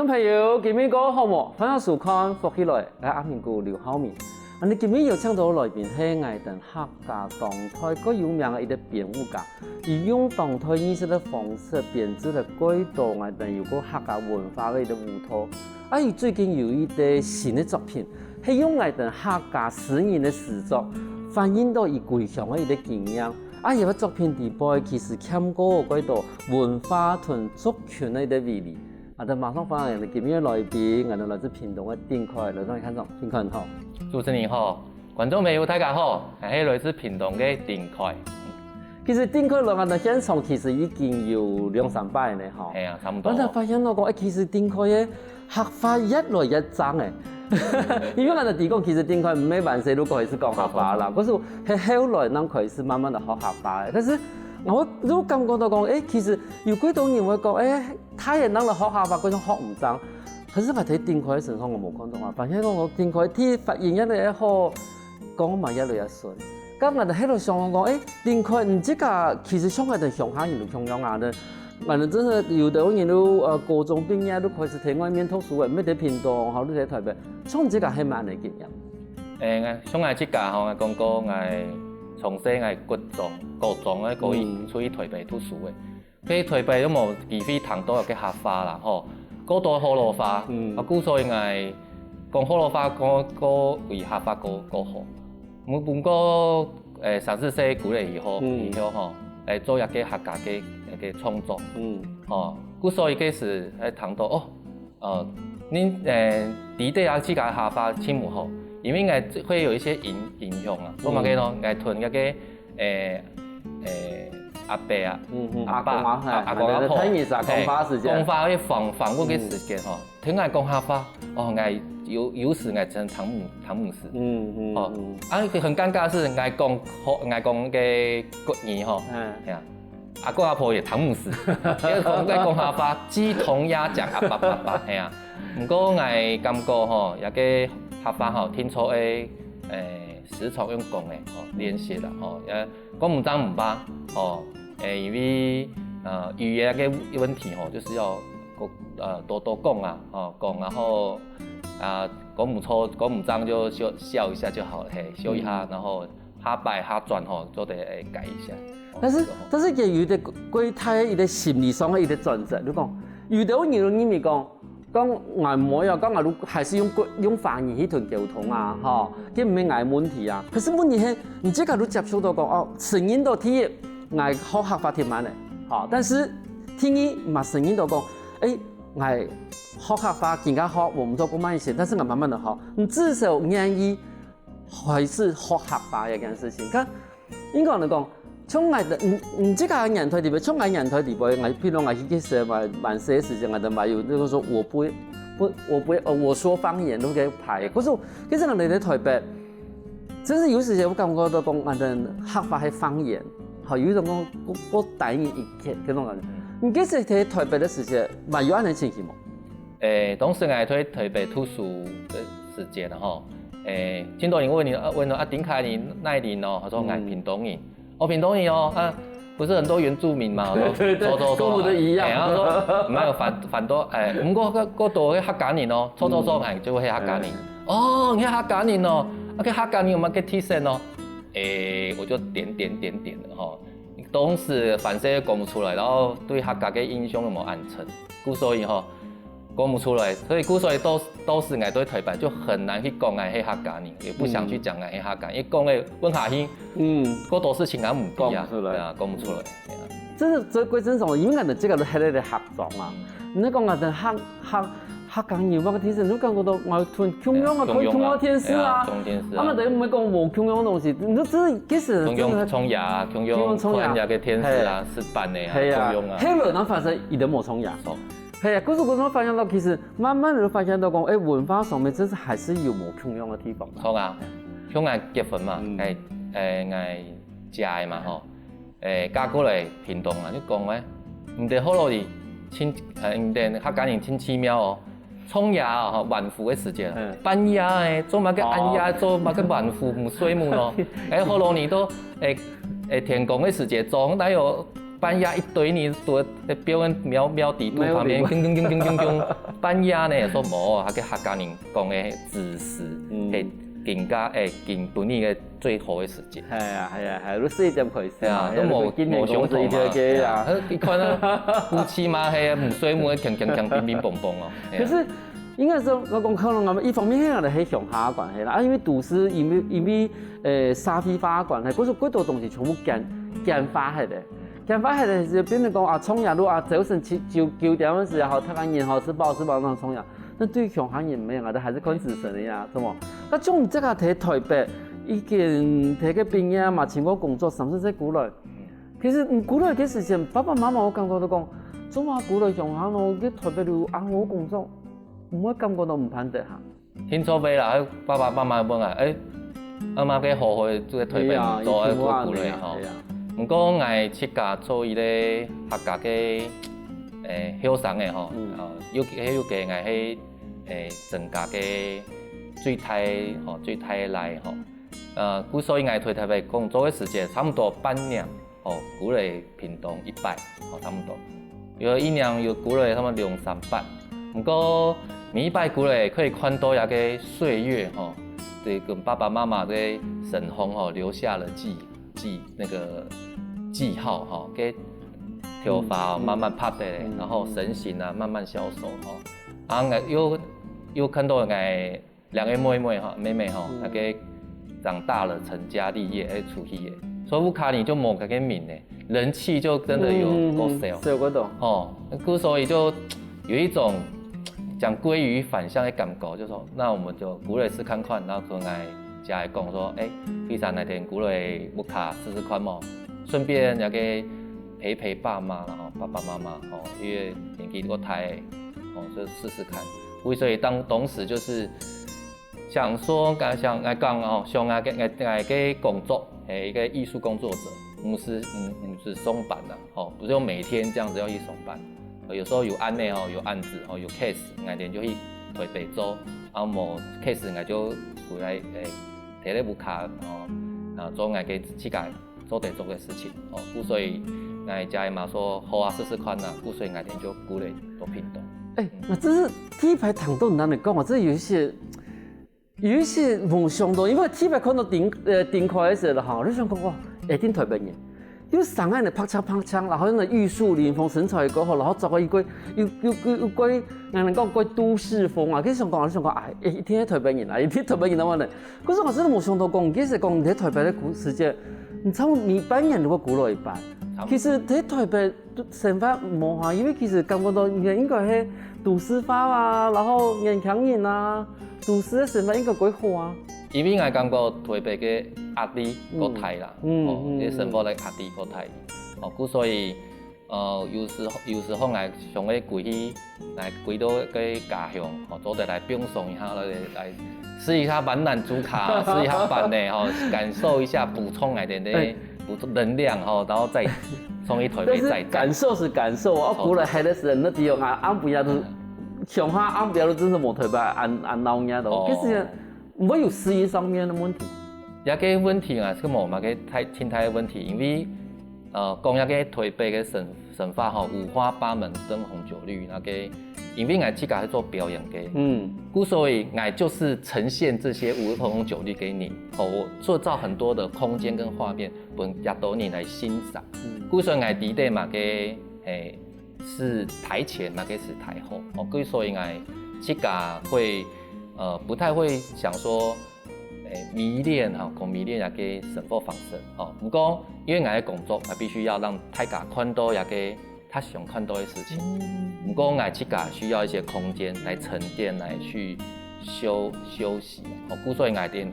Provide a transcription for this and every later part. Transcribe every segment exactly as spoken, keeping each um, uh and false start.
朋友，今晡日過好無？歡迎收看《福氣來》，𠊎阿明哥劉浩明。恁呢今晡日邀請到來賓係𠊎等客家當代蓋有名个一個編舞家，佢用當代藝術个方式編製了蓋多𠊎等有關客家文化个一個舞蹈。啊，佢最近有一個新个作品，係用𠊎等客家詩人个詩作，反映到佢歸鄉个一個經驗。啊，佢个作品底背其實兼顧蓋多文化同族群个一個魅力。 啊，等馬上歡迎今晡日个來賓，𠊎等來自屏東个丁凱，來同你看眾，丁凱好。主持人好，觀眾朋友大家好，𠊎係來自屏東个丁凱。其實丁凱來𠊎等現場其實已經有兩三擺呢吼。係啊，差不多。𠊎等發現到講，誒，其實丁凱个客話越來越正誒。因為𠊎等知講，其實丁凱毋係萬世就開始講客話啦，可是係後來正開始慢慢个學客話个。但是𠊎會就感覺到講，誒，其實有幾多人會講，誒， 大人正來學客話，該種學毋正。可是𠊎在丁凱身上𠊎無看到啊，反而講𠊎丁凱个發音越來越好，講嘛越來越順。該𠊎就在該想講，誒，丁凱你自家其實像𠊎等鄉下人都共樣啊，𠊎等真个有兜人都呃高中畢業就開始在外面讀書誒，毋係在屏東，吼，就在臺北。像你自家係麼个經驗？誒，像𠊎自家吼，𠊎講過𠊎從細𠊎國中、高中誒，過去出去臺北讀書誒。 去臺北都無機會聽到个客話啦吼，過多學老話，啊故所以𠊎講學老話過過比客話過過好。毋毋過誒三十歲過了以後以後吼，來做一個客家个个創作，吼，故所以開始誒聽到哦，呃，恁誒知得啊自家客話盡毋好，因為𠊎會有一些影影響啊，做麼个呢？𠊎同該个 誒誒阿伯啊，阿伯阿公阿婆，阿公阿婆，講話个反反覆个時間吼，聽𠊎講客話，哦，𠊎有有時𠊎真聽毋聽毋識，嗯嗯，哦，啊，很尷尬是𠊎講好，𠊎講个國語吼，係啊，阿公阿婆也聽毋識，因為講在講客話，雞同鴨講啊叭叭叭，係啊。毋過𠊎感覺吼，這個客話吼，聽說誒誒時常用講誒，吼，練習啦，吼，也 講毋正毋怕，吼，誒，因為呃語言个問題吼，就是要多呃多多講啊，吼，講，然後啊講毋著講毋正就笑笑一下就好了，嘿，笑一下，然後下擺下轉吼，做得誒改一下。但是但是也有一個過大个一個心理上个一個轉折，就講有兜人認為講 講𠊎毋會啊，講𠊎都還係用國用華語去同溝通啊，吼，該毋係𠊎問題啊。可是問題係，你自家都接受到講，哦，承認到第一，𠊎學客話忒慢了，吼，但是第二，嘛承認到講，誒，𠊎學客話更加好，我毋做過慢一些，但是𠊎慢慢个學，你至少願意 還係學客話這件事情。看，應該來講，像𠊎等，你你這個年代裡背，像𠊎年代裡背，𠊎譬如𠊎去去學嘛，滿學个時間，𠊎等嘛有那個說我不會不我不會呃我說方言都可以排。可是其實𠊎等在臺北，真是有時間我感覺到講，𠊎等客話係方言，好有一種講過過單一一片那種感覺。你其實在臺北个時間，嘛有恁樣情形無？ 誒，當時𠊎在臺北讀書个時間吼，誒，盡多人問你，啊問啊，丁凱你哪裡人哦？佢講𠊎屏東人。哦，屏東人哦，啊，不是很多原住民嘛？我說，對對對，著著著，跟我的一樣。誒，佢講，毋係有反反多，誒，毋過過過多个客家人哦，著著著，誒，就係客家人。哦，你係客家人哦，啊，該客家人有麼个特色哦？誒，我就點點點點的吼，當時凡勢講毋出來，然後對客家个印象都無恁深，故所以吼， 講毋出來，所以故所以到到時𠊎對臺北就很難去講𠊎係客家人，也不想去講𠊎係客家人，因為講了問下去，嗯，過多事情啊毋知啊，講毋出來。對啊，講毋出來。對啊。這是這歸正常，因為𠊎等這個都係在客庄啊。你講𠊎等客客客家人，我个電視，你感覺到𠊎同共樣啊，對啊，可以通到電視啊。對啊，通電視啊。啊，𠊎等毋會講無共樣个東西，你這其實真的共樣沖牙，共樣沖牙，看牙个電視啊，食飯个啊，係啊，共樣啊。係了，然後反正一定無沖牙。係啊，故所𠊎發現到，其實慢慢就發現到講，誒，文化上面真是還是有無共樣个地方。著啊，像𠊎結婚嘛，𠊎誒𠊎姐个嘛吼，誒嫁過來屏東啊，就講誒，毋知學老弟盡誒，毋知客家人盡奇妙哦，沖牙哦，吼，換褲个時節，半夜誒，做麼个半夜做麼个換褲，毋睡目咯？誒，學老弟都誒誒天光个時節做，哪有半夜一堆人都在表演廟廟底肚旁邊，廟底。叮叮叮叮叮叮，半夜呢，說無，佢个客家人講个子時，嗯。係更加係今晡日个最好个時節。係啊係啊係啊，都四點開始嘛，係啊，都無係啊，今年公司一條街啊。無相同嘛。係啊，一看到烏漆嘛，係啊，毋睡目，鏘鏘鏘，乒乒乓乓哦。係啊。可是應該說，我講可能啊，一方面係啊，係鄉下个關係啦，啊，因為都市，因為因為呃社會化个關係，可是過多東西全部簡簡化忒个。 簡化忒个就變成講啊，創業路啊，朝晨七九九點个時候，大家人好食飽食飽那創業。那對於鄉下人無啊，都還是看子時个呀，是無？那像你這個在台北，已經在該畢業嘛，尋過工作，三十歲過來。其實你過來个時間，爸爸媽媽有感覺到講，做麼過來鄉下咯，去台北有恁好工作，毋會感覺到毋盼得哈？ 聽說未啦，爸爸媽媽問啊，欸，阿媽个好好个，這个台北做啊，係啊，做久了吼。係啊。毋過𠊎自家做一個客家个，欸，後生个吼，嗯。哦，有有个𠊎係，欸，曾家个最大吼，最大个倈吼。呃，故所以𠊎在台北工作个時間差不多半年。 哦，過來屏東一擺，哦，差不多。有一年有過來差不多兩三擺。毋過每一擺過來可以看到這個歲月吼，對，跟爸爸媽媽个身上吼留下了記記那個記號吼，个頭髮哦，嗯，慢慢白的，嗯，然後神形啊慢慢消瘦吼。啊，又又看到𠊎 兩個妹妹吼，妹妹吼，嗯。那個長大了，成家立業，欸，出去个，所以屋下人就無該個名呢，人氣就真的有夠少。嗯，嗯，嗯，少過多。哦，故所以就有一種講鮭魚返鄉的感覺，就說那我們就過來試看看，然後同𠊎姐講說，欸，不然哪天過來屋下試試看嘛，順便也可以陪陪爸媽啦，吼，爸爸媽媽，吼，因為年紀都大了，吼，就試試看。 所以當當時就是想說，想來講哦，像𠊎个𠊎𠊎个工作，係一個藝術工作者，毋係毋毋係上班啦，吼，毋係每天這樣子要去上班。有時候有案例哦，有案子哦，有case，𠊎連就去台北做，啊無case𠊎就回來，欸，在屋下哦，啊做𠊎个自家 做得做个事情。哦，故所以𠊎姐嘛說好啊，試試看啊，故所以𠊎等就過來到屏東。欸，𠊎真係第一擺聽到你恁樣講啊，真係有一些有一些無想到，因為第一擺看到頂呃頂開个時候吼，你想講哇，一定台北人。又生得恁樣白淨白淨，然後呢玉樹臨風，身材又夠好，然後著个一個又又又又過，人講過都市風啊，佢想講，你想講，哎，一定係台北人啊，一定台北人啊，恁樣。 可是𠊎真的無想到講，其實講你在台北个時間，你差不多每半年都會過來一擺。差不多。其實在台北生活無好，因為其實感覺到應該係都市化啊，然後年輕人啊，都市个生活應該較好啊。因為𠊎感覺台北个壓力較大啦，嗯，哦，嗯，這生活个壓力較大，哦，故所以 呃，有時候有時候𠊎想愛歸去，𠊎歸到个家鄉，吼，做得來放鬆一下，來來試一下閩南煮咖，試一下粄呢，吼，感受一下，補充來點點，補充能量，吼，然後再從一台北再戰。感受是感受，我過來海的時候，那地方啊，暗晡夜都，鄉下暗晡夜都真是無台北恁恁鬧熱的，其實毋會有食衣上面的問題。這個問題啊，係無麼个太太大个問題，因為 呃，講這個台北个生生活吼，五花八門，燈紅酒綠，那個，因為𠊎自家係做表演个，嗯，故所以𠊎就是呈現這些五燈紅酒綠給你，吼，我塑造很多的空間跟畫面，分較多人來欣賞。嗯，故所以𠊎知得嘛个，誒，係台前，嘛个係台後，哦，故所以𠊎自家會，呃，不太會想說， 誒，迷戀吼，講迷戀這個生活方式吼。毋過，因為𠊎个工作，𠊎必須要讓大家看到這個他想看到的事情。毋過，𠊎自家需要一些空間來沉澱，來去休休息。哦，故所以𠊎定，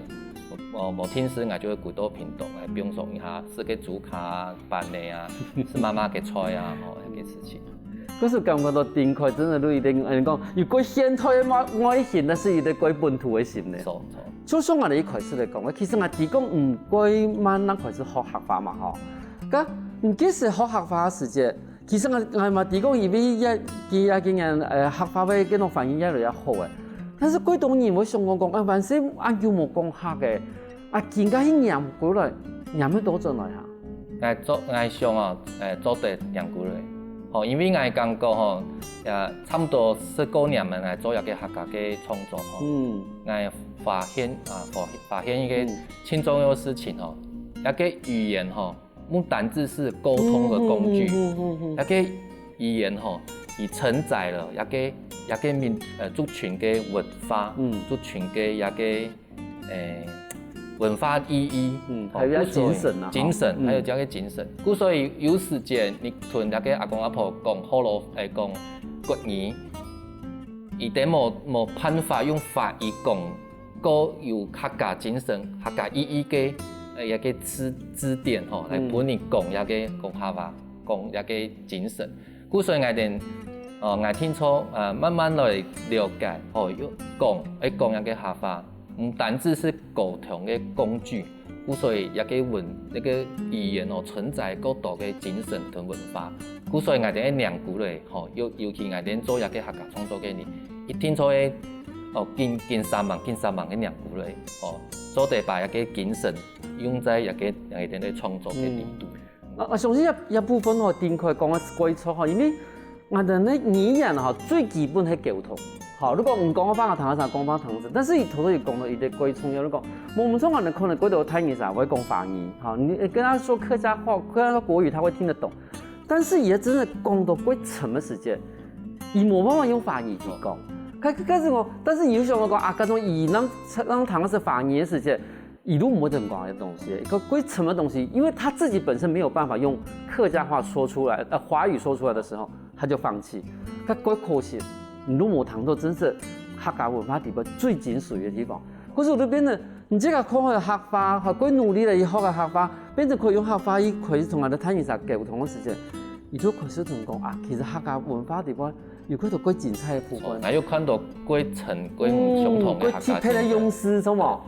哦，無定時𠊎就會歸到屏東來放鬆一下，食個煮咖粄呢啊，食媽媽个菜啊，吼，這個事情。 可是感覺到丁開真的有一點，人講有過現代的外外形，但是有點過本土的心呢。就像𠊎一開始來講，其實𠊎知講毋過慢慢開始學客話嘛吼。該你其實學客話个時節，其實𠊎𠊎嘛知講，因為也佢也今年呃客話个這種反應越來越好誒。但是過多人會想講講，哎，還係恁久無講客誒，啊，今个去念過來，念會倒轉來啊？ 𠊎做，𠊎想哦，誒，做得贏久了。吼，因為𠊎感覺吼，也差不多十過年了，𠊎做一個客家个創作吼。嗯。𠊎發現啊，發，發現一個嗯。盡重要的事情吼，一個語言吼，不單只是溝通的工具，嗯，嗯，嗯，嗯，嗯。一個語言吼，佢承載了一個，一個民，呃，族群个文化，嗯。族群个一個 誒，文化意義，嗯，哦，還有一個精神啊，精神，吼。嗯。還有這個精神。故所以有時節，你同該個阿公阿婆講學老，誒，講國語，佢等無，無辦法用華語講，過有客家精神、客家意義个，呃，一個字，字典吼，來分你講這個講客話，講這個精神。 故所以𠊎等，呃，𠊎定著，呃，慢慢來了解，吼，又講，愛講一個客話，毋單只係溝通个工具，故所以一個文，一個語言哦，承載過多个精神同文化。故所以𠊎等愛凝聚落，吼，尤，尤其𠊎等做一個客家創作个人，一定著愛，哦，緊，緊三忙，緊三忙个凝聚落，哦，做得把一個精神用在一個，一個創作个裡肚。嗯。 啊，𠊎相信這，這部分吼，定著講个係蓋著吼，因為𠊎等个語言吼，最基本係溝通。吼，如果毋講話，𠊎聽得識，講話聽得識。但是佢頭頭有講到一個蓋重要，你講，無毋著，𠊎等可能蓋多大人儕會講華語，吼，你跟他說客家話，跟他說國語，他會聽得懂。但是佢真的講到蓋深个時節，佢無辦法用華語去講。開，開始講，但是佢又想到講啊，該種語言讓，讓聽得識華語个時節， 佢都毋會講个東西，一個蓋深个東西，因為他自己本身沒有辦法用客家話說出來，呃，華語說出來的時候，他就放棄。該蓋可惜，你都無聽到真正客家文化底背最精髓个地方。可是就變成，你這個學个客話，吼，蓋努力个去學个客話，變成可以用客話去開始同𠊎等大人儕溝通个時節，佢就開始同講啊，其實客家文化底背 有看到蓋精彩个部分。哦，𠊎有看到蓋深、蓋毋相同个客家精神。嗯，蓋特別个用詞，是無？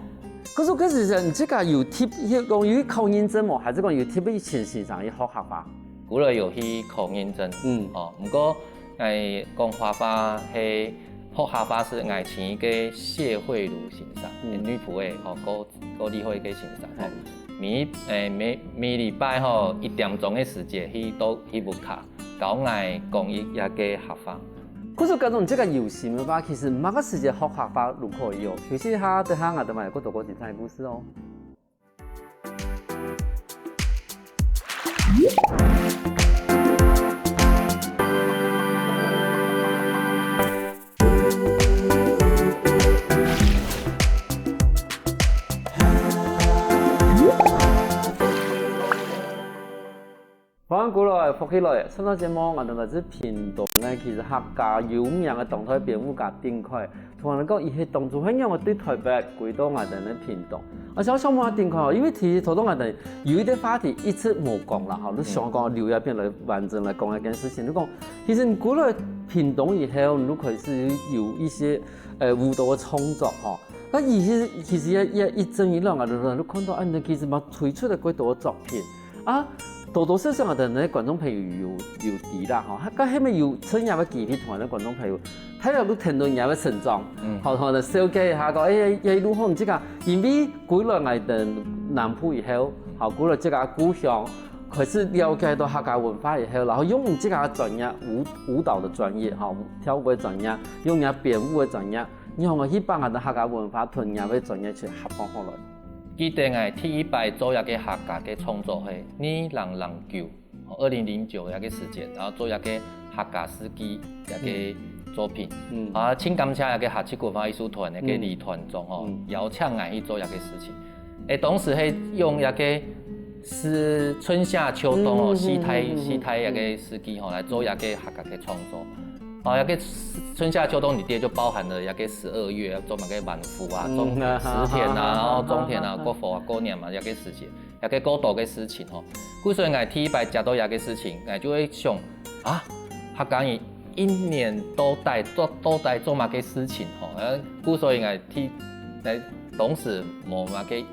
可是，可是你這個有特別，講有去考認證無？還是講有特別去先生去學客話？古來有去考認證。嗯。哦，毋過，𠊎講客話係，學客話係𠊎尋一個謝慧茹先生，嗯。女僕仔，吼，夠，夠厲害个先生，吼。嗯。每，誒，每，每禮拜吼，一點鐘个時間去到，去屋下。 教𠊎講一，一個客話。可是假如你這個有心个話，其實麼个時節學客話都可以哦。休息一下，等下𠊎等還有更多个精彩故事哦。 歡迎歸來，福氣來！上段節目，𠊎等來自屏東个，其實客家有名个當代編舞家丁愷，同𠊎等講，佢係當初係仰般對台北歸到𠊎等个屏東。啊，想想問下丁愷哦，因為其實頭先𠊎等有一個話題一直無講啦，吼，就想講留一片來完整來講一件事情。就講，其實你歸來屏東以後，你就開始有一些，呃，舞蹈个創作，吼。那其實，其實也，也一直以來，𠊎等就看到，啊，你其實嘛推出了幾多作品。 啊，多多少少𠊎等个觀眾朋友有，有知啦，吼，該下面有趁這個機會同𠊎等觀眾朋友，大家都聽到你个成長，嗯。好，好，來紹介一下，講，哎，哎，如何你這個，因為歸來𠊎等南部以後，好，歸來這個故鄉，開始了解到客家文化以後，然後用你這個專業，舞，舞蹈的專業，好，跳舞的專業，用你編舞的專業，你仰般去把𠊎等客家文化同你个專業去合放好來。 記得𠊎第一擺做一個客家个創作係二零零九，二零零九該個時間，然後做一個客家四季一個作品。嗯。啊，盡感謝一個客家文化藝術團个李團長吼，嗯。邀請𠊎去做一個事情。誒，當時係用一個係春夏秋冬哦，嗯，四大，嗯，嗯，嗯，四大一個四季吼，來做一個客家个創作。 哦，該個春夏秋冬裡背就包含了該個十二月，做麼个萬福啊，嗯，種，啊，十天啊，哈，哈，然後種田啊，哈，哈，哈。過火啊，過年嘛，該個時節，該個過多个事情吼。故所以𠊎第一擺接到該個事情，𠊎就會想，啊，客家人一年到底做，到底做麼个事情吼？呃，故所以𠊎第，來，當時無麼个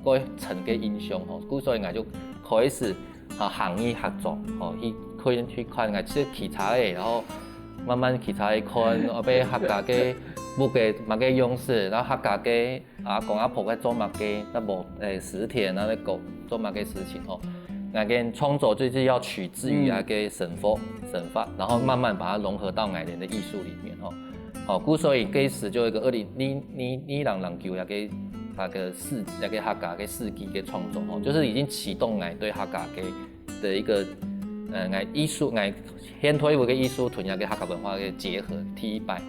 過深个印象吼，故所以𠊎就開始，啊，行入客庄吼，去，去，去看，𠊎就騎車仔，然後慢慢騎車仔看，後尾客家个屋个麼个樣式，然後客家个阿公阿婆个做麼个，該無，誒，十天啊，該个做麼个事情吼。，𠊎个創作就是愛取自於該个生活、生活，然後慢慢把它融合到𠊎等个藝術裡面吼。哦，故所以該時就有一個二零二二二零零九該个那个四那个客家个四季个創作吼，就是已經啟動𠊎對客家个的一個呃，𠊎藝術，𠊎現代舞个藝術同該个客家文化个結合第一擺。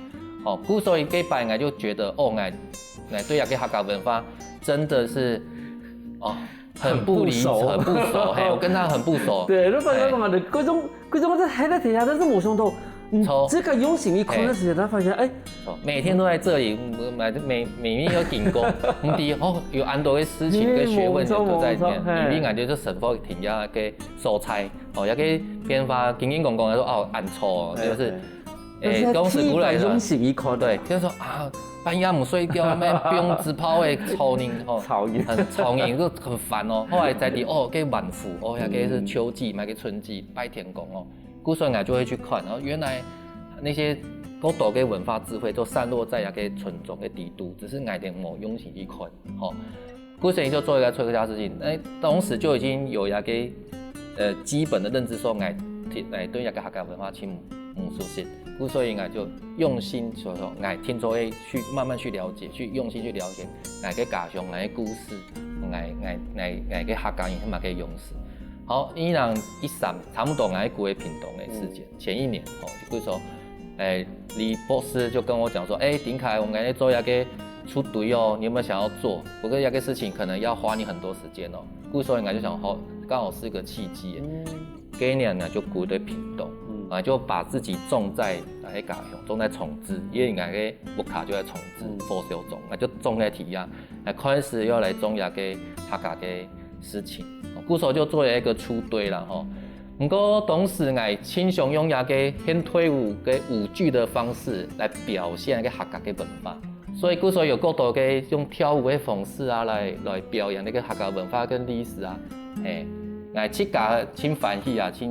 哦，故所以該擺𠊎就覺得，哦，𠊎𠊎對該个客家文化真的是，哦，很不理很不熟很不熟，嘿，我跟他很不熟。對，你發覺講嘛，各種各種在還在底下，但是無想到，嗯錯，這個用心一看的時候，他發現，哎，哦，每天都在這裡，每每每天有經過，你知哦，有恁多个事情跟學問都在裡面，嗯，無錯，無錯，嘿。因為感覺就生活停下个所在，哦，也个變化，緊緊講講說哦，恁錯，就是。嘿，誒，嘿。當時過來的用心一看，對，就是說啊，半夜毋睡覺，那邊放紙炮誒，吵人吼，吵人很吵人，就很煩哦。後來才知哦，該晚福哦，那個是秋季，那個春季，拜天公哦，故所𠊎就會去看，然後原來那些古早个文化智慧都散落在那個村莊个底肚，只是𠊎等無用心去看，吼。故所以就做一個推客家事情，那當時就已經有那個呃基本的認知說，𠊎對𠊎對那個客家文化真毋熟悉，故所以𠊎就用心，所以說𠊎定著會去慢慢去了解，去用心去了解𠊎个家鄉、𠊎个故事、𠊎𠊎𠊎𠊎个客家人係麼个樣式。好，二零一三，差不多𠊎過去屏東个時間，前一年吼，就比如說，誒，李博士就跟我講說，誒，丁凱，我們來做一個出隊哦，你有沒有想要做？不過這個事情可能要花你很多時間哦。故所以𠊎就想，好，剛好是個契機。該年呢就過去屏東，啊，就把自己種在該家鄉，種在崇智，因為𠊎个屋下就在崇智，火燒中，那就種在地下，那開始要來種這個客家个事情。故所就做了一個出隊啦吼。毋過當時𠊎盡想用這個現代舞个舞劇的方式來表現該客家个文化，所以故所有過多个用跳舞个方式啊來來表演那個客家文化跟歷史啊，嘿，𠊎自家盡歡喜啊，盡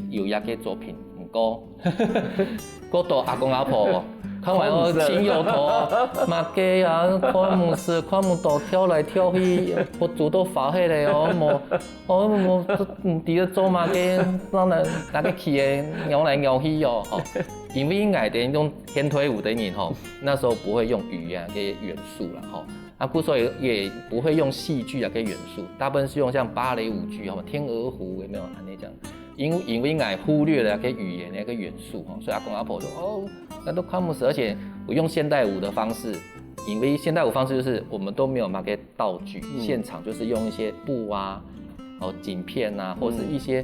有這個作品，毋過。過多阿公阿婆，看完我親友頭，麼个啊，看毋識，看毋到，跳來跳去，不足都發黑了哦，無，哦，無，毋知道做麼个，讓人那個氣的搖來搖去哦，吼。因為𠊎等用現代舞的人吼，那時候不會用語言的元素啦吼，啊，故所以也不會用戲劇啊个元素，大部分是用像芭蕾舞劇，吼，天鵝湖有沒有？恁樣講。 因因為𠊎忽略了該語言个元素吼，所以阿公阿婆說哦，那都看不識，而且我用現代舞的方式，因為現代舞方式就是我們都沒有麼个道具，現場就是用一些布啊，哦景片啊，或是一些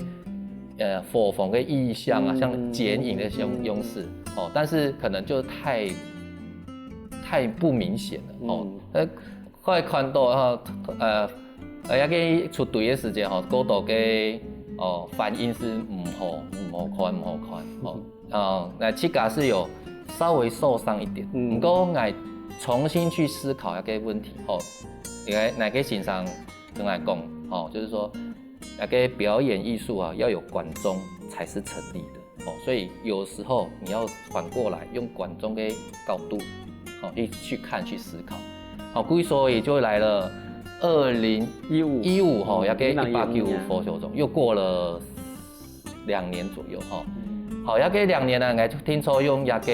呃火紅的意象啊，像剪影的用用式哦，但是可能就太太不明顯了哦，呃，快看到哈呃。 呃，該個出隊个時間吼，過多个哦反應是毋好，毋好看，毋好看吼。哦，那自家是有稍微受傷一點，毋過𠊎重新去思考一個問題吼，因為那個先生跟𠊎講吼，就是說，那個表演藝術啊，要有觀眾才是成立的。 哦，所以有時候你要反過來用觀眾个角度，哦，去去看去思考。好，故所以就來了二零一五吼，該個一八九五火燒中，又過了兩年左右哈。好，該個兩年呢，𠊎就定著用該個，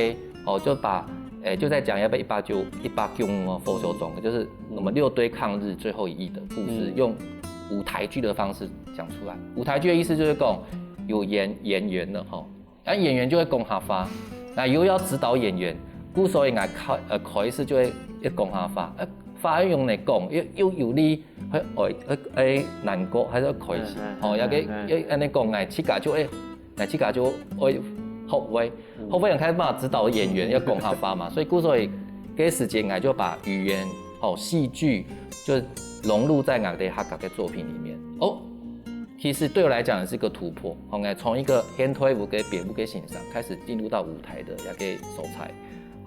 哦，就把，誒，就在講該個一八九一八九五火燒中，就是我們六堆抗日最後一役的故事，用舞台劇的方式講出來。舞台劇的意思就是講， 有演演員了吼，那演員就會講客話，那又要指導演員，故所以𠊎開呃開始就會會講客話，呃，話要用來講，又又有力，會會會會難過，還是會開心，吼，也个也安尼講，𠊎自家就會，𠊎自家就會學會，學會人開始嘛指導演員要講客話嘛，所以故所以該時間𠊎就把語言吼戲劇就融入在𠊎个客家个作品裡面哦。 其實對我來講也是一個突破，吼，從一個現代舞个編舞个欣賞開始進入到舞台的一個素材，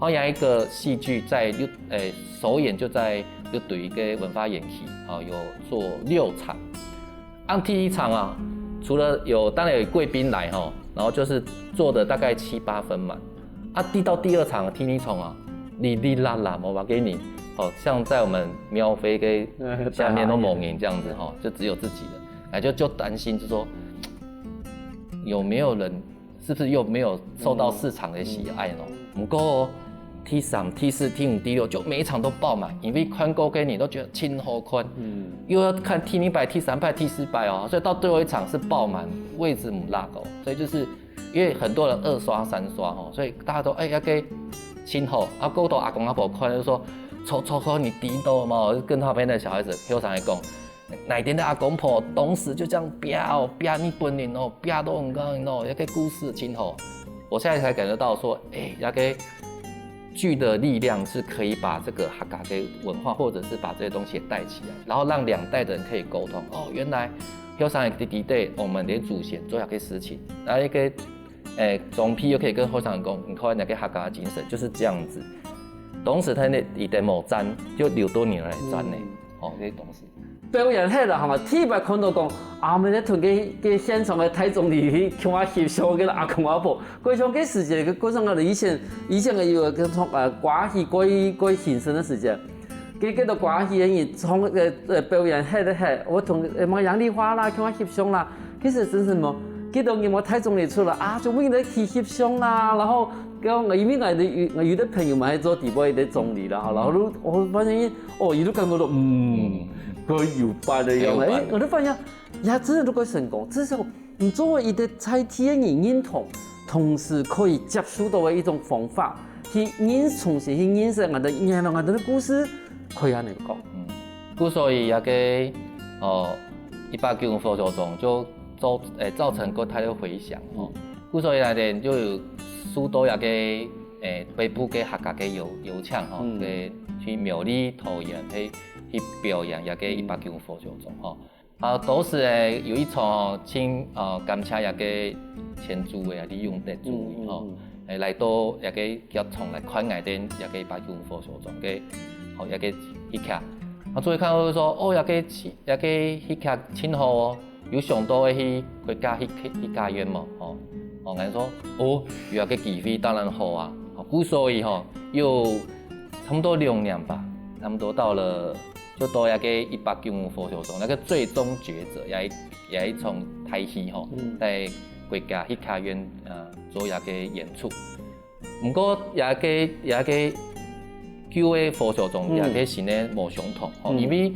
然後有一個戲劇在六，誒，首演就在六堆个文化園區，吼，有做六場。按第一場啊，除了有當然有貴賓來吼，然後就是坐的大概七八分滿，啊，第到第二場、第二場啊，哩哩啦啦，我把給你，哦，像在我們廟會个下面都無人這樣子吼，就只有自己人。哎，就就担心，就说有没有人，是不是又没有受到市场的喜爱呢？不过第三、第四、第五、第六，就每一场都爆满，因为看过个人都觉得真好看，嗯，又要看第二擺、第三擺、第四擺哦，所以到最后一场是爆满，位置唔落哦，所以就是因为很多人二刷、三刷哦，所以大家都哎要给真好啊，够多阿公阿婆看就说，抽抽看你知道吗？就跟旁边的小孩子后生来讲，哪一天的阿公婆当时就这样啪哦啪日本人哦，啪到很高哦，那个故事真好。我现在才感觉到说，哎，那个剧的力量是可以把这个客家的文化，或者是把这些东西也带起来，然后让两代的人可以沟通。哦，原来后生的弟弟对我们的祖先做这个事情，然后一个，诶，总批又可以跟后生讲，你看那个客家精神就是这样子。同时，他那一代某战就六多年来战呢，哦，这些东西。表演系啦，好嘛，第一擺看到讲，啊，我们在同个个现场的大众里去，共下翕相个阿公阿婆，过像个时节，个过像个以前以前个有个从呃歌戏过过形成的时节，个个个歌戏个人从个呃表演系个系，我同呃么杨丽花啦，共下翕相啦，其实真是么，几多人么大众里出来啊，就为了去翕相啦，然后。 讲，因为我的有我有的朋友嘛，还做底部的总理啦，哈，然后都我发现，哦，一路感觉到，嗯，可有办的样，哎，我就发现，呀，真的如果成功，至少你作为一个在地的人认同，同时可以接受到的一种方法，去认重新去认识俺的原来俺的故事，可以恁样讲。嗯，故所以那个哦，一八九五佛教中就造诶造成过大的回响哦。 故所以来呢，就有许多个诶北部个客家个邀邀请吼，个去苗栗、桃园去去表演个一八九佛教中吼。啊，同时诶有一场请呃感谢个前主委啊李永德主委吼，诶来到个剧场来看个个一八九佛教中个吼个戏剧。啊，所以看到说哦，个个戏剧真好哦。 有想到个去国家去去家园无？吼，哦，人说哦，有个机会当然好啊。哦，故所以吼，有差不多两年吧，差不多到了就到那个一八九五佛教中那个最终抉择，也一也一场大戏吼，在国家去家园呃做那个演出。 毋過也个也个舊个佛教中也个新个無相同吼，因為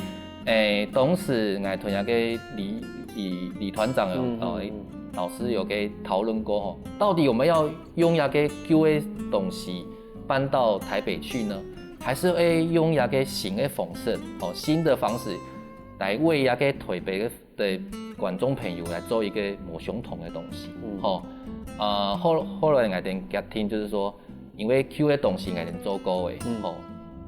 誒當時𠊎同也个李李李團長有哦老師有个討論過吼，到底我們要用也个舊个東西搬到台北去呢，還是誒用也个新个方式哦新的方式來為也个台北个 對觀眾朋友來做一個無相同个東西，吼。呃，後後來𠊎等決定就是說，因為舊个東西𠊎等做過个，吼，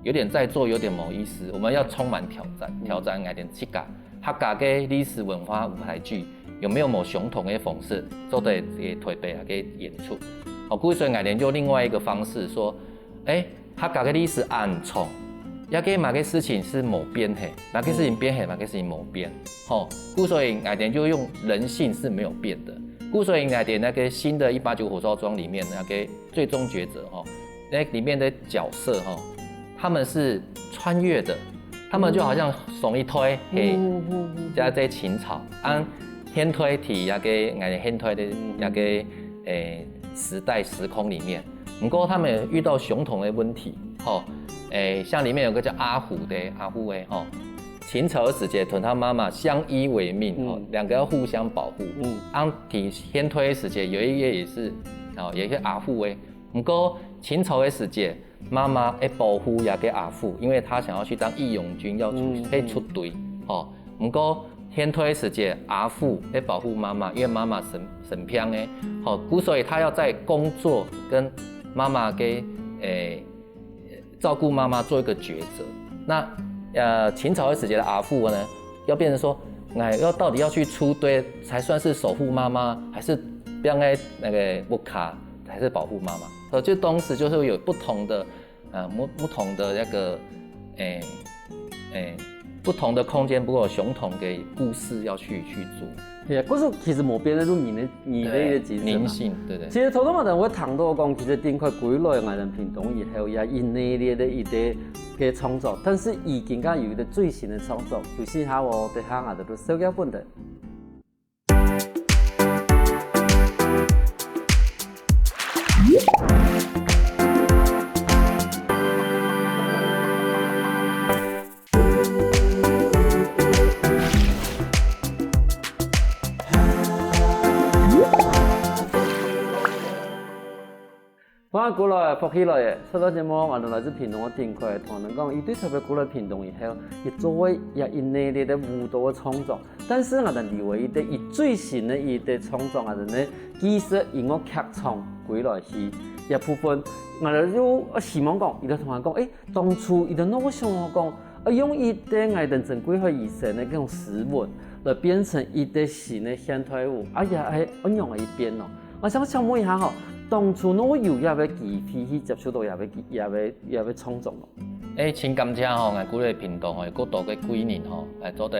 有點在做，有點無意思，我們要充滿挑戰，挑戰𠊎等自家客家个歷史文化舞台劇有沒有無相同个方式做得个台北个演出？好，故所𠊎等就另外一個方式說，誒， 客家个歷史恁長，也个麼个事情是無變个，麼个事情變个，麼个事情無變，吼。故所以𠊎等就用人性是沒有變的。故所以𠊎等那個新的一八九火燒庄裡面那個最終抉擇吼，那裡面的角色吼，他們是穿越的，他們就好像上一代嘿，在在清朝，啊，現代提那個𠊎等現代的那個誒時代時空裡面。 不過他們也遇到相同的問題，吼，誒，像裡面有個叫阿虎的，阿虎的，吼，秦朝的時節同他媽媽相依為命，吼，兩個要互相保護。嗯，啊，在現代的時節有一個也是，哦，有一個阿虎的，不過秦朝的時節，媽媽會保護那個阿虎，因為他想要去當義勇軍，要出，可以出隊，吼。 不過現代時節阿虎會保護媽媽，因為媽媽生生病了，吼，故所以他要在工作跟媽媽个誒照顧媽媽做一個抉擇。那呃秦朝的時節的阿虎呢，要變成說，哎，要到底要去出隊才算是守護媽媽，還是變成那個屋下才是保護媽媽？所以就當時就是有不同的 呃，不不同的那個，誒誒，不同的空間，不過有相同的故事要去去做。對啊，故事其實無變，就人的人類的精神嘛。靈性，對對。其實頭先嘛，我談到講，其實丁快歸來，𠊎等屏東以後也一系列的一個个創作，但是已經有一個最新的創作，有時候哦，等下𠊎等都紹介分你。過來，福氣來了！說到這麼，𠊎兜來自屏東个丁凱同𠊎兜講，佢對臺北過來屏東以後，佢做過也一系列个舞蹈个創作。但是𠊎兜留意个，佢最新个一個創作，𠊎兜呢，紀實音樂劇場歸來去這部分，𠊎兜又希望講，佢兜同𠊎講，誒，當初佢兜哪會想講，啊，用一個𠊎兜曾貴海醫生个這種詩文，來變成一個新个現代舞，啊，也係恁樣个一變哦。𠊎想請問一下吼，當初哪會有這個機會去接觸到這個、這個、這個創作呢？ 誒，盡感謝吼，𠊎歸來屏東吼，有過多个貴人吼，來做得，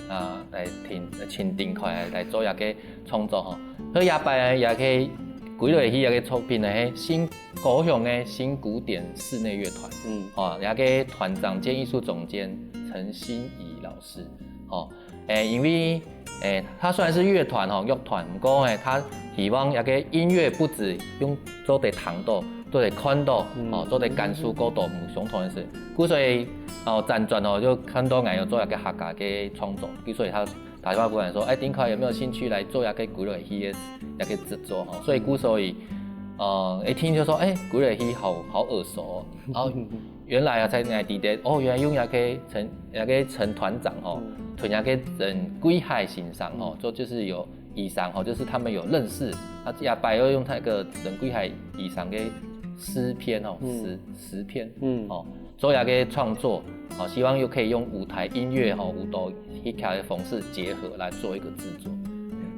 啊，來聽，盡定開來做這個創作吼。所以這擺這個歸來去這個作品呢，係新高雄个新古典室內樂團，嗯，吼，這個團長兼藝術總監陳心怡老師，吼，誒，因為，誒，他雖然是樂團吼，樂團，不過誒，他希望這個音樂不只用做得聽到，做得看到，嗯，哦，做得感受過到毋相同个事。故所以，哦，輾轉哦，就看到𠊎有做一個客家个創作，故所以他打電話過來說，哎，丁凱有沒有興趣來做一個歸來去个一個製作吼？所以故所以，呃，一聽就說，哎，歸來去好好耳熟哦。然後原來啊，才來知得，哦，原來用那個陳那個陳團長吼，嗯，同那個曾貴海先生吼，嗯，做就是有醫生吼，就是他們有認識，他也擺要用那個曾貴海醫生的詩篇吼，嗯，詩詩篇，嗯，哦，做一個創作，哦，希望又可以用舞台音樂吼，舞蹈戲劇的方式結合來做一個製作。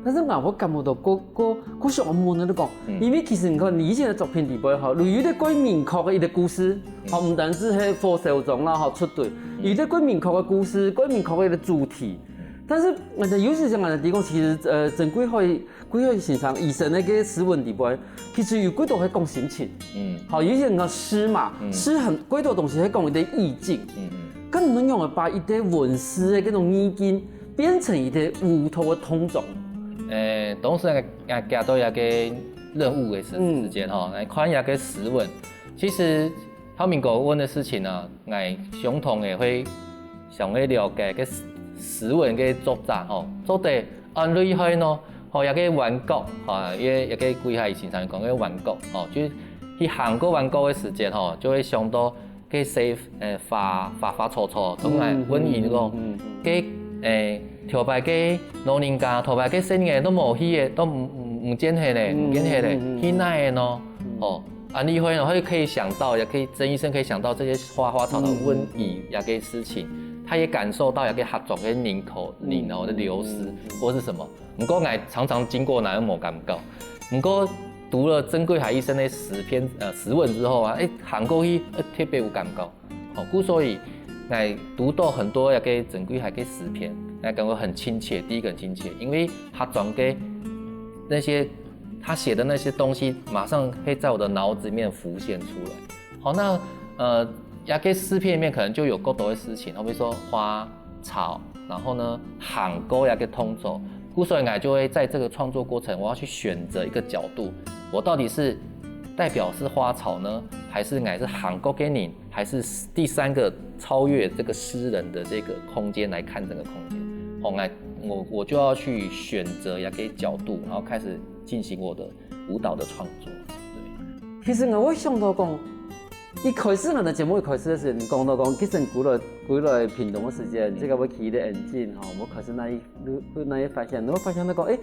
但是𠊎會感覺到，過過過想問个，你講，嗯，因為其實你看你以前个作品裡背吼，有一個蓋明確个一個故事，嗯，吼，毋單止係火燒庄啦，吼，出隊，嗯，有一個蓋明確个故事，蓋明確个一個主題。嗯，但是，呃，有時陣啊，你講其實，呃，曾貴海貴海先生醫生个詩文裡背，其實有幾多係講心情。嗯，好，有些人講詩嘛，嗯，詩很幾多東西係講一個意境。嗯嗯，該你仰會把一個文字个這種意境變成一個舞蹈个動作？誒，當時𠊎𠊎接到一個任務个時嗯時間吼，來看一個詩文，其實 透明哥問个事情啊，𠊎相同个會想愛了解个詩詩文个作者吼，做得恁厲害呢？吼，這個彎角，吼，這個這個貴海先生講个彎角，吼，就係去行過彎角个時節吼，就會想到該兜，誒，花花花草草，同𠊎問佢講，嗯嗯嗯，該，誒，頭擺个老人家，頭擺个細人仔都無去个，都毋毋毋見忒咧，毋見忒咧，嗯嗯嗯嗯，去哪个呢？嗯，吼， 恁厲害呢，佢可以想到，也可以，曾醫生可以想到這些花花草草問題，嗯，這個事情，他也感受到這個客庄个人口人口的流失，嗯，或是什麼。不過𠊎常常經過，哪有無感覺？不過讀了曾貴海醫生的詩篇，呃，詩文之後啊，誒，行過去，呃，特別有感覺。 哦，故所以，𠊎讀到很多這個曾貴海个詩篇，𠊎感覺很親切。第一個很親切，因為客庄个那些他寫的那些東西，馬上會在我的腦子裡面浮現出來。好，那，呃，這個詩篇裡面可能就有夠多的事情，好比說花草，然後呢，行過這個動作。故所以𠊎就會在這個創作過程，我要去選擇一個角度，我到底是代表是花草呢，還是𠊎係行過个人？ 還是第三個超越這個詩人的這個空間來看整個空間。哦，那我我就要去選擇一個角度，然後開始進行我的舞蹈的創作。對。其實𠊎會想到講，一開始𠊎个節目一開始个時候，你講到講，其實歸來歸來屏東个時間，嗯，這個會去个環境吼，𠊎開始那一 你會哪會發現？你會發現到講，誒，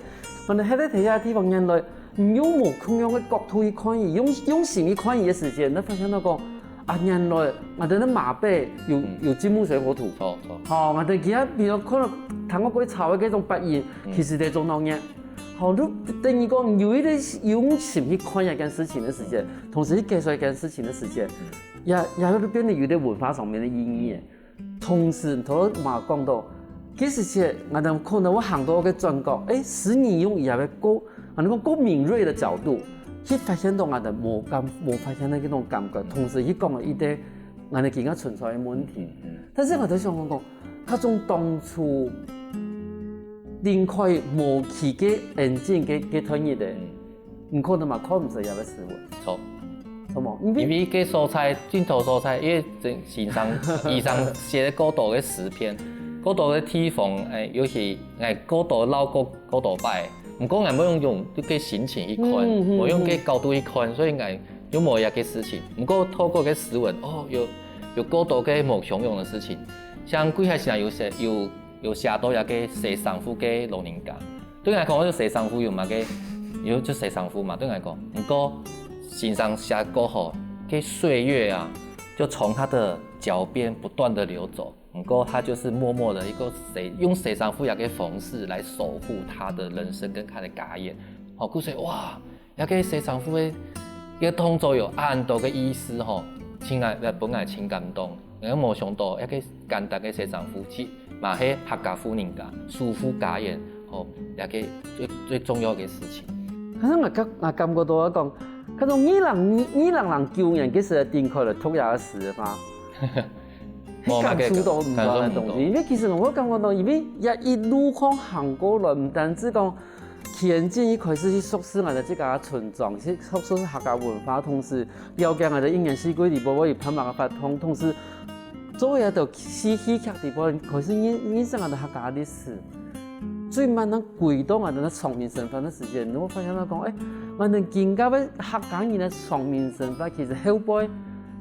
可能還在其他地方原來你用無共樣个角度去看佢，用用心去看佢个時間，你發現到講，啊，原來𠊎兜个馬背有，嗯，有金木水火土。著著。吼，𠊎兜其他比如看到聽到過草个這種白蟻，嗯，其實在做鬧熱。吼，你等於講有一個用心去看一件事情个時間，同時去解說一件事情个時間，嗯，也也會變得有點文化上面个意義。 同時，頭先嘛講到，其實係𠊎兜可能會行到个轉角，誒，係你用這個過，𠊎兜講過敏銳个角度，去發現到𠊎兜無感，無發現个該種感覺，同時去講了一個𠊎兜今下存在个問題。嗯嗯。但是𠊎兜想講講，假使當初 丁凱無去个環境个个團體个，嗯，你可能嘛看毋出這個詩文。著。著無？因為因為該所在，盡多所在，因為曾先生、醫生寫个過多个詩篇，過多个地方，誒，尤其誒過多老過過多擺。毋過𠊎無用用這個心情去看，嗯嗯無用該角度去看，所以𠊎 又無這个事情。毋過透過个詩文，哦，有有過多个無相同个事情，像歸下先生有寫有有寫到這个洗衫褲个老人家，對𠊎講，就洗衫褲有麼个，有就洗衫褲嘛，對𠊎講。毋過先生寫過吼，个歲月啊，就從他的腳邊不斷的流走。毋過他就是默默的一个洗，用洗衫褲這个方式來守護他的人生跟他的家園。吼，故所哇，這个洗衫褲个个動作有恁多个意思吼，真个分𠊎真感動。𠊎無想到這个簡單个洗衫褲，其實嘛係客家婦人家守護家園吼，這个最最重要个事情。可是𠊎感𠊎感覺到講，可能二零二零零九年个時候定開了讀這个詩嘛，無感覺到毋同个東西。因為其實𠊎感覺到，因為這一路上行過來，毋單止講 天真一開始去熟識𠊎兜自家个村莊，去熟識客家文化，同時了解𠊎兜一年四季裡背會有辦法个活動，同時做一个戲戲劇裡背，開始認認識𠊎兜客家个歷史。最慢慢歸到𠊎兜个常民生活个時間，你會發現到講，哎，𠊎兜今个个客家人个常民生活，其實後背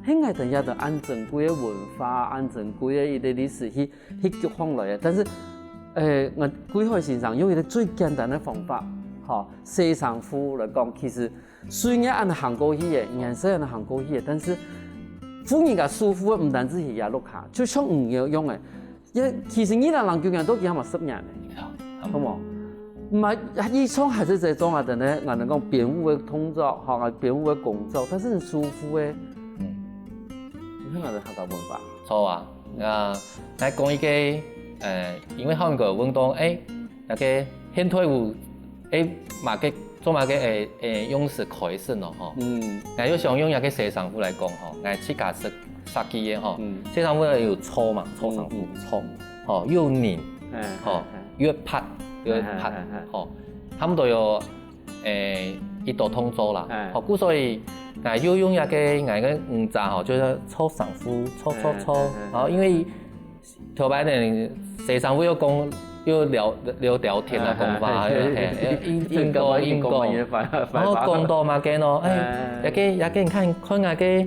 係𠊎兜這兜恁珍貴个文化，恁珍貴个一个歷史去 去激發來个。但是，呃，𠊎歸海先生用一个最簡單个方法，吼，洗衫褲來講，其實雖然恁行過去个，顏色恁行過去个，但是婦人家舒服个毋單止係這落下，就像你一樣个，也其實二零零九年到今嘛十年了，好無？嘛，以前還係在做啊，等下，𠊎兜講編舞个動作，吼，編舞个工作，但是很舒服个，嗯，你看𠊎兜客家文化。 著啊，啊，來講一个，呃，因為後面有問到，哎，該个現代舞，哎，麼个做麼个，哎，哎，用詞開始咯，吼。嗯。𠊎就想用一个洗衫褲來講，吼，𠊎自家設設計个，吼。嗯。洗衫褲有搓嘛，搓衫褲，嗯，嗯。搓，吼，又擰，哎，吼，哎，哎。又拍，又拍，哎，哎，哎。吼，差不多有 誒，一道動作啦。哎。吼，故所以，𠊎又用一个𠊎个五指吼，就係搓衫褲，搓搓搓。哎，哎，哎。然後因為頭擺呢，洗衫褲又講，又聊聊聊天啊，哎，講話，哎，哎，哎，硬硬講硬講，然後講到麼个呢？哎，哎。也个也个，你看看那个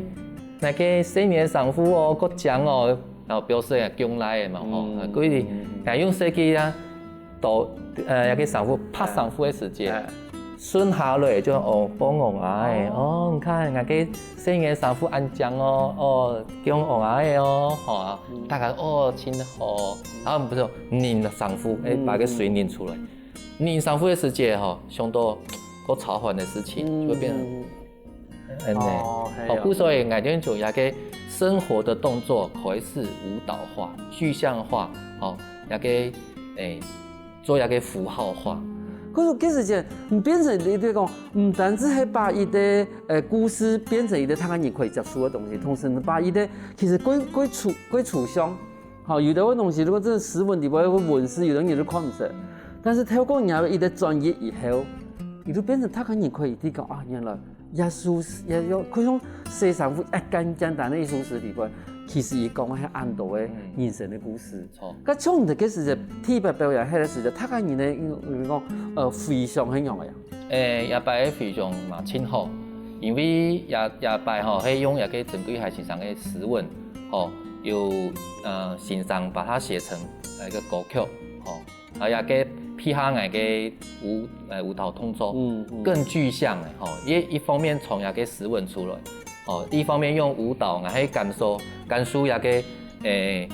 那个洗面衫褲哦，夠靚哦，然後表示啊，降來个嘛吼，嗯，故所以，嗯，嗯。𠊎用設計啊。 到，呃，該个衫褲，拍衫褲个時節，哎。順下來就哦，放哦啊个，哦，你看，該个細人个衫褲恁靚哦，哦，降哦啊个哦，吼，嗯。大家哦，真好。然後毋係，哦，擰衫褲，哎，嗯，把个水擰出來。嗯。擰衫褲个時節吼，想到過操煩个事情，嗯，就會變成 嗯。恁呢。哦，係哦。哦，故所以𠊎兜就將該个生活个動作開始舞蹈化、具象化，哦，該个，誒，做該个符號化。可是，其實這，你變成你，你講，毋單止係把一个，呃，故事變成一个大家人可以接受个東西，同時你把一个其實過，過抽，過抽象， 好，有兜个東西，如果真个詩文裡背个文字，有兜人就看毋識。但是透過你个一个轉譯以後，你就變成大家人可以去講啊，原來耶穌，耶穌，可以用洗衫褲，哎，簡簡單个一首詩裡背，其實佢講个係恁多个人生个故事。嗯。著。該像你个時節，特別表演，該个時節，大家人呢，有有講，呃，回響係仰个呀？ 誒，這擺个回響嘛真好，因為這這擺吼，係用這个曾貴海先生个詩文，吼，有，呃，先生把它寫成，呃，一个歌曲，吼，啊，這个配合𠊎个舞，呃，舞蹈動作，嗯，嗯。更具象个，吼，一一方面從這个詩文出來， 哦，一方面用舞蹈，𠊎去感受感受這个，誒，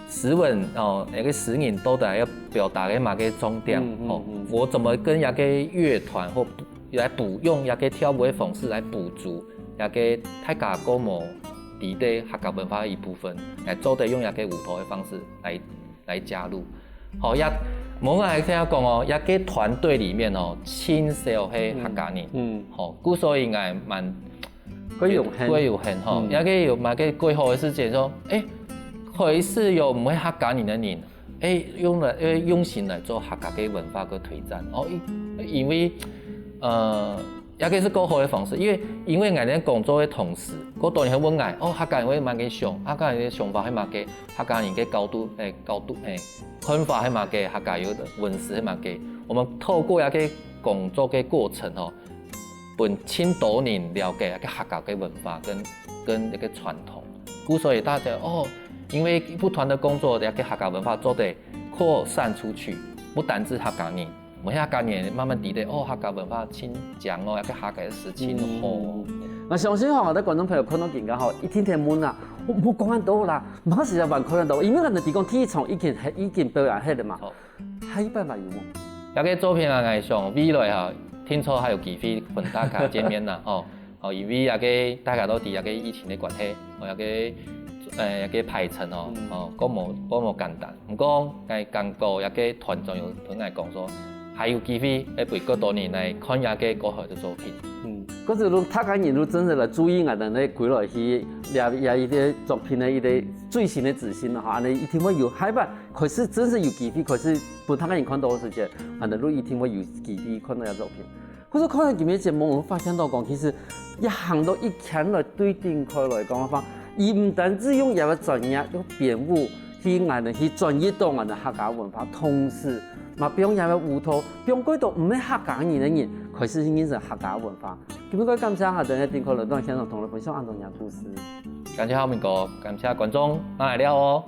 詩文，哦，該个詩人到底要表達个麼个重點，嗯，嗯，哦，嗯。我怎麼跟這个樂團或補，來補用這个跳舞个方式來補足這个大家較無知个客家文化个一部分，來做得用這个舞蹈个方式來 來加入。吼，也，無𠊎聽講哦，這个團隊裡面哦，盡少係客家人。嗯，嗯。吼，故所以𠊎蠻，較榮幸。較榮幸吼，嗯。這个有麼个較好个事情說，誒，開始有毋係客家人个人，誒，用來，誒，用心來做客家个文化个推展。哦，因，因為，呃， 這个係較好个方式，因為因為𠊎兜工作个同時，較多人會問𠊎，哦，客家人會麼个想，客家人个想法係麼个，客家人个角度，誒，角度，誒，看法係麼个，客家有个文字係麼个。我們透過這个工作个過程吼，分盡多人了解這个客家个文化跟跟這个傳統。故所以大家哦，因為不斷的工作，這个客家文化做得擴散出去，不單止客家人，無客家人慢慢知得哦，客家文化盡靚哦，這个客家个事情好。嗯，𠊎相信吼，𠊎兜觀眾朋友看到今个吼，一定會問啊，我無講恁多啦，馬上就還看恁多，因為𠊎兜提供第一場已經已經表演忒了嘛。好。下一擺嘛有無？這个作品啊，𠊎想未來哈，聽說還有機會分大家見面啦，吼。哦，因為這个大家都知這个疫情个關係，哦，這个呃這个排程哦，哦，過無過無簡單。毋過，𠊎感覺這个團長有同𠊎講說，還有機會會分更多人來看這个過後个作品。嗯，可是如客家人如真正來注意𠊎兜呢，歸來去這這一个作品个一个最新个資訊啦，哈，恁呢一定會有下一擺開始真正有機會開始分客家人看到个時節，恁呢就一定會有機會看到這作品。可是看到今日節目，𠊎發現到講，其實一行到一圈來對頂開來講个話，佢毋單止用佢个專業用編舞去𠊎兜去轉移到𠊎兜客家文化，同時嘛，放佢个舞蹈，放幾多毋係客家人个人開始去認識客家文化。今日感謝𠊎兜个頂開來到現場同𠊎兜分享恁多个故事。感謝浩明哥，感謝觀眾，咱來尞哦。